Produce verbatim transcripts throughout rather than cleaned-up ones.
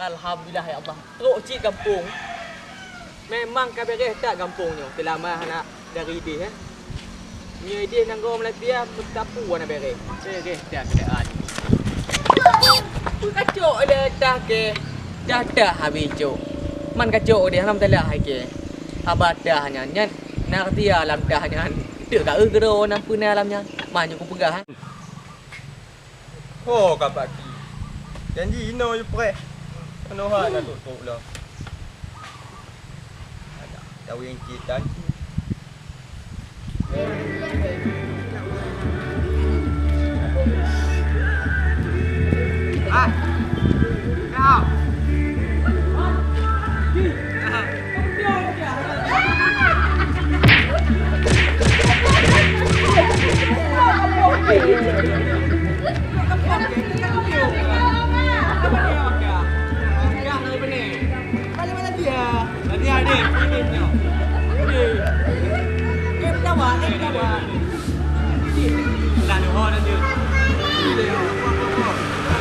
Alhamdulillah ya Allah. Trok cit gampông. Memang ka beres that gampông nyoe. Teulama hana dari idéh, eh. Meunyoe idéh nanggroe Malaysia, meusapeue hana beres. Beres that keuadaan. Peue kacok le tah ke? Dah dah habéh cok. Man kacok deh, hana meusalah hai ke. Haba tah nyan, nyan na rahsia lam tah nyan. Teuk ka eu keudroe na peue na lam nyan. Man nyoe kupeugah, eh. Ho ka Pak Ki. Janji inoe yue preh. Meunoha na trok-trok lom. Adak taweng cit dan. Ah. Kau.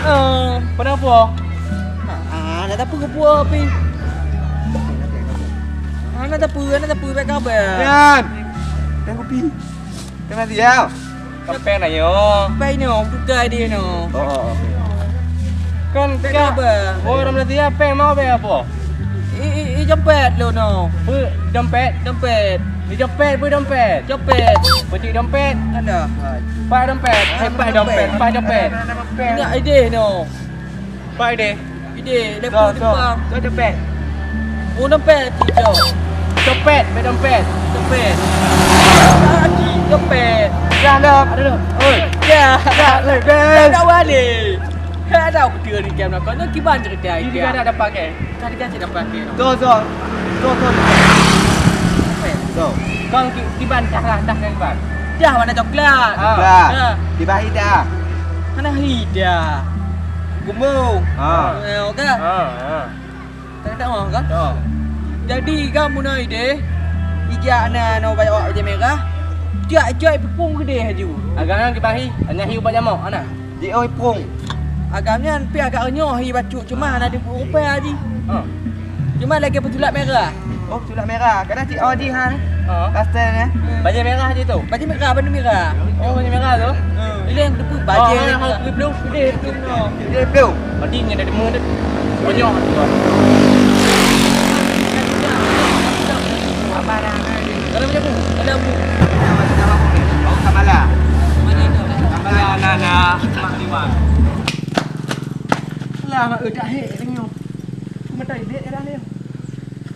Eh, pada apa? Ah, nak tapeue peue pi. Ah, nak tapeue, nak tapeue bèk kabar. Yan. Tengok pi. Tengok dia. Kapeng na yo. Pai no, bukai dia no. Oh, oh, oh. Kan bèk kabar. Oh, orang Malaysia peng mau bèk apa? I, i, i dompet lo no. Pu dompet. Dompet. Di dompet, pu dompet. Dompet. Peti dompet. Ada. Pak dompet. Eh, pak dompet. Pak dompet. Ini idéh no. Pak idéh. Idéh, lepas tu, tu, tu. Tu dompet. Oh, dompet, tu. Dompet, bèk dompet. Dompet. Lagi dompet. Dah, dah. Ada dah. Oi. Ya. Dah, dah, dah. Dah, dah, wali. Hai, ada aku tinggal di game nak. Kau nak kiban cerita. Ini dia ada dapat ke? Tadi kan saya dapat ke? Tu, tu. Tu, tu. Dompet. Tu. Kau ki-, kiban dah lah, dah kan kiban. Dah mana coklat? Ah. Coklat. Ha. Kiban ida. Mana ida? Gumbo. Ha. Eh, oke. Ha, ha. Tak ada mah kan? Ha. Jadi kan muna ide, ija na no banyak awak baju merah. Tiak-tiak ipung gede haju. Agak kan kiban hi, hanya hi ubat jamok, ana. Di oi prong. Agam nyan pi agak nyoe hi bacut, cuma hana di rupa ji. Ha. Cuma lagèe peutulak merah. Oh, peutulak merah. Kadang cit oh ji ha. Ha. Pasal eh. Bajèe merah ji tu. Bajèe merah, bajèe merah. Oh, bajèe merah tu. Hmm. Ileng depu bajèe. Oh, ha, ha, blue, blue, blue, blue. Blue, blue. Tadi nyan ada demo tu. Banyak. Apa dah? Dalam je bu. Dalam bu. Bau Samala. Samala na na Mak Liwan. Lah mak eudak hek nyoe. Mata ibe dah ni.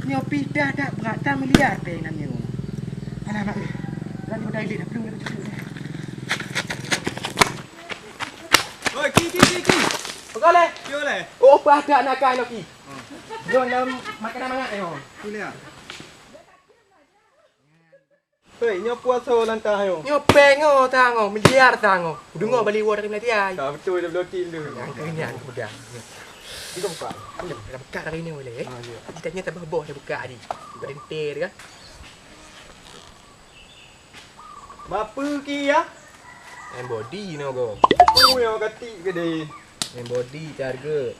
Nyoe pih dah dak berat dah miliar teh nan nyoe. Alah mak. Dah ni mata ibe dah belum dah cukup dah. Oi, ki, ki, ki, ki. Peugah lé. Yo lé. Oh, bah dak nak kai lagi. Nyoe nam makanan mangat nyoe. Tu lé. Hei, nyoe puasa lantah nyoe. Nyoe peng oh tangoh, miliar tangoh. Deungoe bali ward dari Malaysia. Tak betul dia blotin tu. Yang kenyang udah. Kita buka. Dah buka hari ni boleh eh. Ha, ya. Kita tanya tambah boh dah buka hari. Berhenti tu kan. Bapa ki ya? Main body no go. Aku yang kati ke deh. Main body target.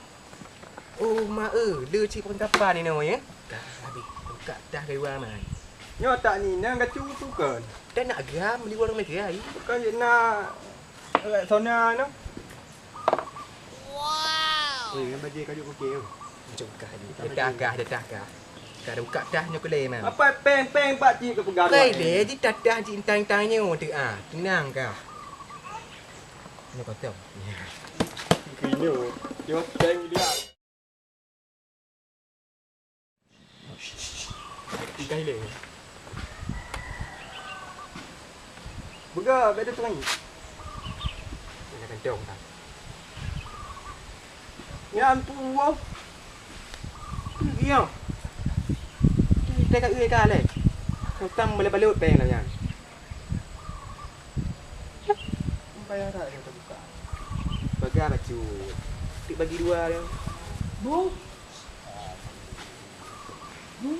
Oh, mak eh, le cik perlengkapan ni nama ya? Dah habis. Buka dah dari wang man. Nyoe tak ni nang gacu tu kan. Dah nak geram beli warung lagi ai. Bukan nak sona no. Wow. Oi, yang bajik kayu kopi tu. Macam kah ni. Dah kah, dah kah. Ka buka dah nyoe kulai man. Apa peng-peng pak cik ke pegang. Kai deh, di tadah di intang-intang nyoe tu ah. Tenang kah. Nyoe kosong. Kino, yo peng dia. Ikan hilang. Bega beda tu lagi. Nak kantong tak? Ya ampun, wow. Iya. Kita kat iya kan, eh. Kau tam boleh balut peng lah, ya. Bayar tak dia terbuka? Peugah bacut. Tik bagi dua dia. Bu. Bu.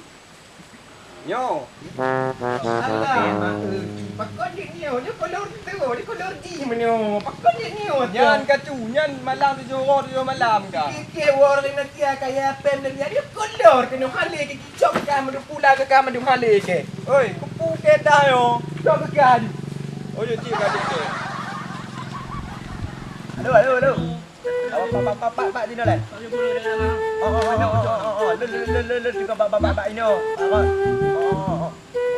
Nyoe. Alah, mak, eh, pakon jeuet nyoe? Dia kolor tu, dia kolor jih meunyoe. Pakon jeuet nyoe tu? Nyan ka cu, nyan malam tujoh uroe tujoh malam ka. Kikir uroe lima tia kaya pem dan dia kolor keunoe hale ke kicok ka meudu pula ke ka meudu hale ke. Oi, kupu ke dah yo. Cok ke ka. Oh, yo cik ka cik. Halo, halo, halo. Pak, pak, pak, pak, pak, sini, Lan. Oh, oh, oh, oh, oh, oh, oh. Lun, lun, lun, lun, lun, juga pak, pak, pak, pak, ini, oh. Pak, pak. Oh, oh, oh.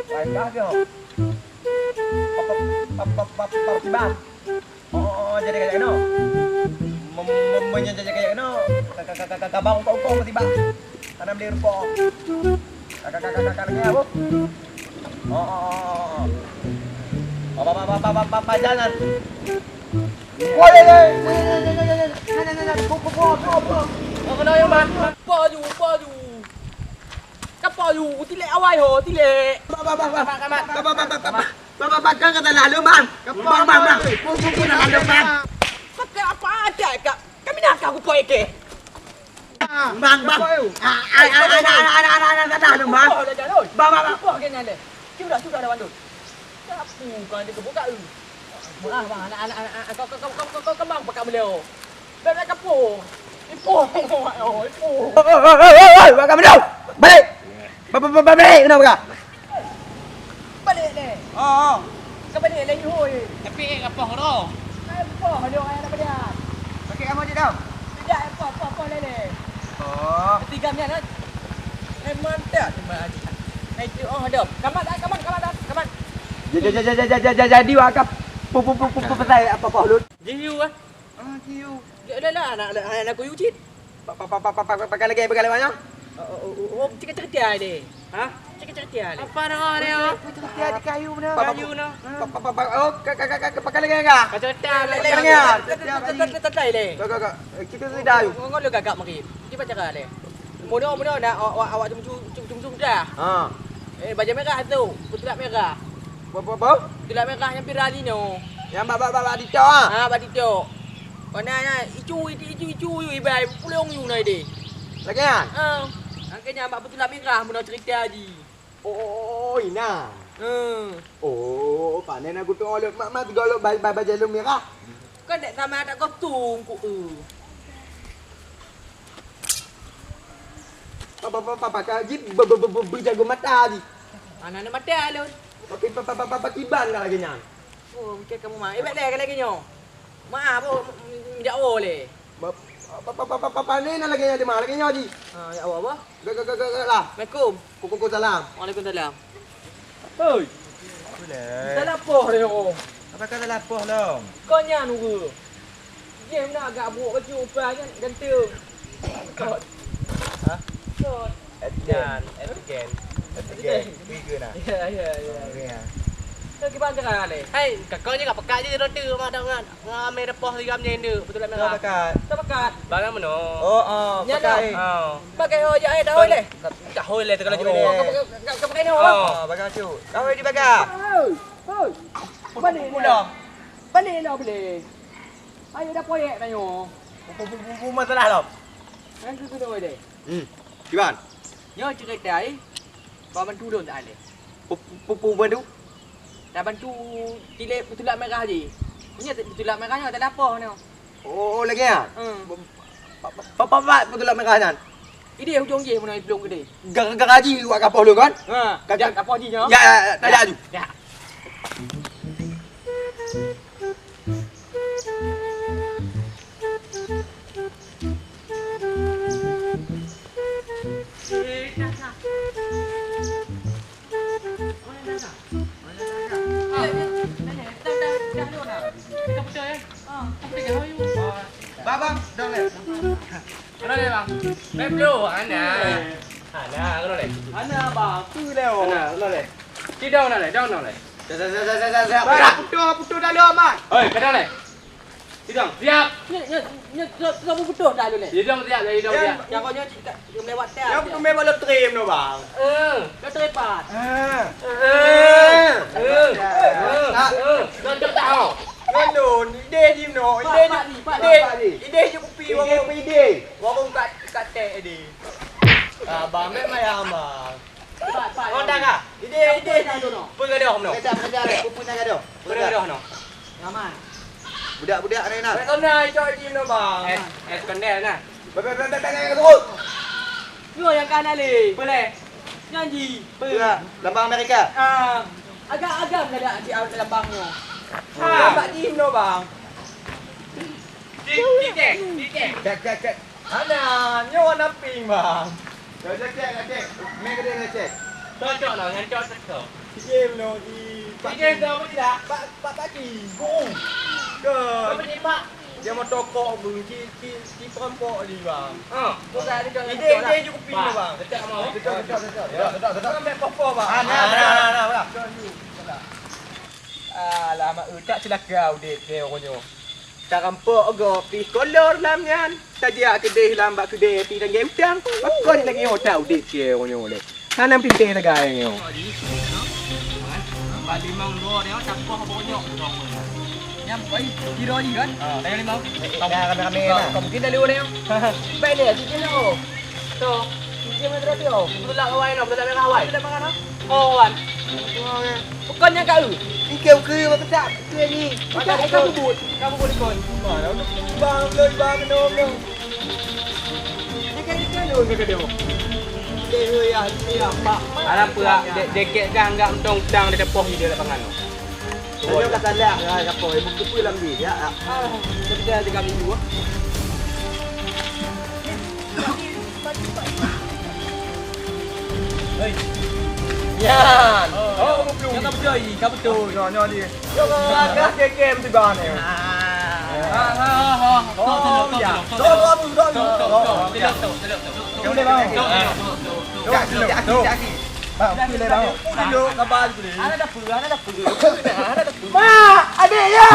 Baiklah, dia. Pak, pak, pak, pak, pak, Siban. Oh, oh, oh, jadi kayak ini. Mem-, mem-, mem-, jadi kayak ini. Ka, ka, ka, ka, ka, ka, bang, kong, kong, Siban. Tanam di rumpok. Ka, ka, ka, ka, ka, ka, lagi, apa? Oh, oh, oh, oh, oh. Pak, pak, pak, pak, pak, pak, pak, jangan. Woi, woi, woi, woi, woi, woi, woi, woi, woi, woi, woi, woi, woi, woi, woi. Apa kena yang ban? Apa ju, apa ju? Apa ju? Tilek awai ho, tilek. Ba, ba, ba, ba. Kamat, kamat. Ba, ba, ba, ba, ba, ba. Ba, ba, ba, kan kata lalu, Bang. Bang, bang, bang. Pun, pun, pun, lalu, Bang. Pakai apa aja, Kak? Kami nak kau kupai ke? Bang, bang. Ah, ai, ai, ai, ai, ai, ai, ai, ai, ai, bang. Apa dah jalan? Bang, bang, bang. Apa ke nyan deh? Sudah, sudah dah bandut. Sapu kau ada kebuka tu. Maaf bang, anak, anak, anak, anak, kau, kau, kau, kau, kau, kau, bang pakai beliau. Dah nak kapur. Ipoh, ipoh. Oi, oi, oi, oi, oi, bang, beliau. Balik. Ba, ba, ba, ba, balik, kenapa kau? Balik leh. Oh, oh. Kau balik leh, oi. Tapi eh, kapur tu. Kapur tu, ayah nak balik. Pakai kamu je dah. Tidak, apa, apa, apa lele. Oh. Tiga minit lah. Eh, mantap tu, Mak Haji. Naik tu, oh, ada. Kamat dah, kamat, kamat dah, kamat. Ja-, ja-, ja-, jadi wak kap pu-, pu-, pu-, pu-, pu-, petai apa, apa, Lut? Jiu, ah. Ah, jiu. Ya, dah lah, anak, anak, anak kuyu cit. Pa-, pa-, pa-, pa-, pa-, pa-, pakai lagi, pakai lagi banyak. Oh, oh, oh, oh, cerita-cerita deh. Ha? Cerita-cerita deh. Apa nama dia? Cerita di kayu mana? Pa-, pa-, Kayu, no. Pa-, pa-, pa-, pa-, oh, ka-, ka-, ka-, ka-, pakai lagi, ka? Kacau tak, Pakai lagi, ya? Tetai, tetai, tetai, leh. Ka-, ka-, ka-, kita sudah, ayu. Ngol, ngol, gagak makin. Kita cakap leh. Muda, muda nak awak, awak cum-cum, cum-cum dah. Ha. Eh, baju merah tu, putulak merah. Apa, apa, apa? Putulak merah yang viral ni, no. Yang bak, bak, bak, bak TikTok, ha? Ha, bak TikTok. Kau na, na, icu, icu, icu, icu, ibai, pulang yu na deh. Lagi kan? Ha. Angkanya bak putulak merah, muna cerita ji. Oh, oh, oh, oh, ina. Hmm. Oh, panen aku tu oleh mak, mak, tiga oleh bai, bai, bai jalur merah. Kan dek sama ada kostum ku, eh. Apa, apa, apa, apa, kau ji be-, be-, be-, be-, bejago mata ji. Mana ada mata lun? Pakai pa-, pa-, pa-, pa-, pakai ban kau lagi nyan. Oh, mungkin kamu mah. Eh, baik deh, kalau lagi nyoh. Maaf, oh, tidak boleh. Ba-, pa-, pa-, pa-, pa-, pa-, panen lagi nyan di mana? Lagi nyoh ji. Ha, ya Allah, apa? Gak, gak, gak, gak, gak lah. Assalamualaikum. Kukuku salam. Waalaikumsalam. Hoi. Apa dah? Salah poh dia, oh. Apa kata salah poh, Long? Kau nyan, Nurul. Dia nak agak buruk baju, upah nyan ganteng. Kot. Ha? Kot. Nyan, Etiken. Etiken. Etiken. Tiga nah. Ya, ya, ya. Oh, ya. Kau kiban cara le. Hai, kakak ni kat pekat je, roti mak dah ngat. Ngamai depoh tiga menit tu, betul tak? Kau pekat. Kau pekat. Barang mana? Oh, oh, nyan pekat, dah. Eh. Oh. Pakai ho je, eh, dah hoi leh. Dah hoi leh, terlalu jauh. Kau pakai, kau, kau pakai ni, oh. Oh, bagang tu. Kau di bagang. Hoi, hoi. Balik lah. Balik lah, boleh. Ayo dah proyek tanya. Pu-, pu-, pu-, pu-, masalah lah. Kan tu kena deh. Hmm. Kiban? Nyoe cerita, eh. Kau bantu ulôn tak ada? Pu-, pu-, pu-, pu-, bantu? Dah bantu tilik putulak merah je. Punya putulak merah nyoe tak ada apa nyoe. Oh, lagi ya? Hmm. Pa-, pa-, pa-, pa-, putulak merah nyan. Ini hujung je mana belum gede. Gara-gara ji wak kapoh lu kan? Ha, ga-, ga-, jak kapoh ji nyoe. Ya, ya, ya, tajak ju. Ya. Bang, bang, dong leh. Kenapa leh, bang? Beb lu, ana. Ana, kenapa leh? Ana, bang, tu leh. Ana, kenapa leh? Ci dong na leh, dong na leh. Dah, dah, dah. Bang, putus, putus dah lu, bang. Oi, kenapa leh? Ci dong, siap. Ni, ni, ni, tu, tu, tu, putus dah lu leh. Ci dong, siap, ci dong, siap. Yang kau nyoe cik, cik melewat dah. Yang betul memang lo trim tu, bang. Eh, lo trim pat. Eh. Eh. Eh. Eh. Eh. Lo trim tahu. Ngon lôn, idéh jinoe, idéh ju-, idéh, idéh ju kupi, idéh warong. Idéh. Warong kat, kat tek idéh. Ah, bang, mek mayang, bang. Pat, pat, oh, dah kah? Idéh, idéh. Peue gadoh meunoe? Peue gadoh meunoe? Peue gadoh meunoe? Peue gadoh meunoe? Aman. Budak-budak ni, nah. Mek kona icok jinoe, bang. Eh, eh, sekondel, nah. Bang, bang, bang, bang, bang, bang. Nyoe nyang ka hana lé. Peue lé? Nyan jih. Peue? Ya, lambang Amerika. Ah, agam-agam dah di lambang nyoe. Ha. Lambang jih nyoe, bang. Cek, cek, cek, cek, cek. Cek, cek, cek. Hana, nyoe warna pink, bang. Ya, cek, cek, cek. Meh gede, cek. Cocok lah, nyan cocok. Game no, di. Game no, apa tidak? Pak, Pak Taki. Go. Go. Apa ni, Pak? Dia mau tokok, bang. Ci, ci, ci perampok ni, bang. Ha. Bukan, dia ide, ide cukup pintar, bang. Dekat mau. Dekat, dekat, dekat. Ya, dekat, dekat. Sampai pokok, bang. Ah, nah, nah, nah, nah, nah. Alamak, utak celaka udép ke orang nyoe. Tarampok go pih kolor lam nyan. Tajak keudeh lam bak keudè pih tanggé utang. Pakon lagèe nyoe utak udép ke orang nyoe lé. Hana pinteh tagai nyoe. Bak limong dua dia capoh bonyok. Nyam koi kira i kan? Ah. Tanya limong. Dah rame-rame lah. Kau mungkin dah lewat dia. Baik dia, dia dulu. Tu. Dia mana tadi oh? Betul lah kawan, betul lah kawan. Betul lah kawan. Oh, wan. Bukan yang kau. Tiga ke apa tak? Ke ni. Macam kau bubut. Kau bubut kon. Mana? Bang, bang, no, no. Alam pula, dek, deket dah anggap mantong utang di depoh di lapangan tu. Saya tak salah, ya, apa, ya, buku pun lam dia, ya. Ah, kita tiga minggu, ah. Hei. Yan. Oh, oh, belum. Jangan percaya, kamu betul. Nyo, nyo dia. Yo, agak kekem tu bang ni. Ah, ah, ah. Oh, ya. Tolong, tolong, tolong. Tolong, tolong, tolong. Tolong, tolong, tolong. Tolong, tolong, tolong. Tolong, tolong, tolong. Bang, pilih bang. Ada dapur, ada dapur. Ada dapur. Mak, adik yo.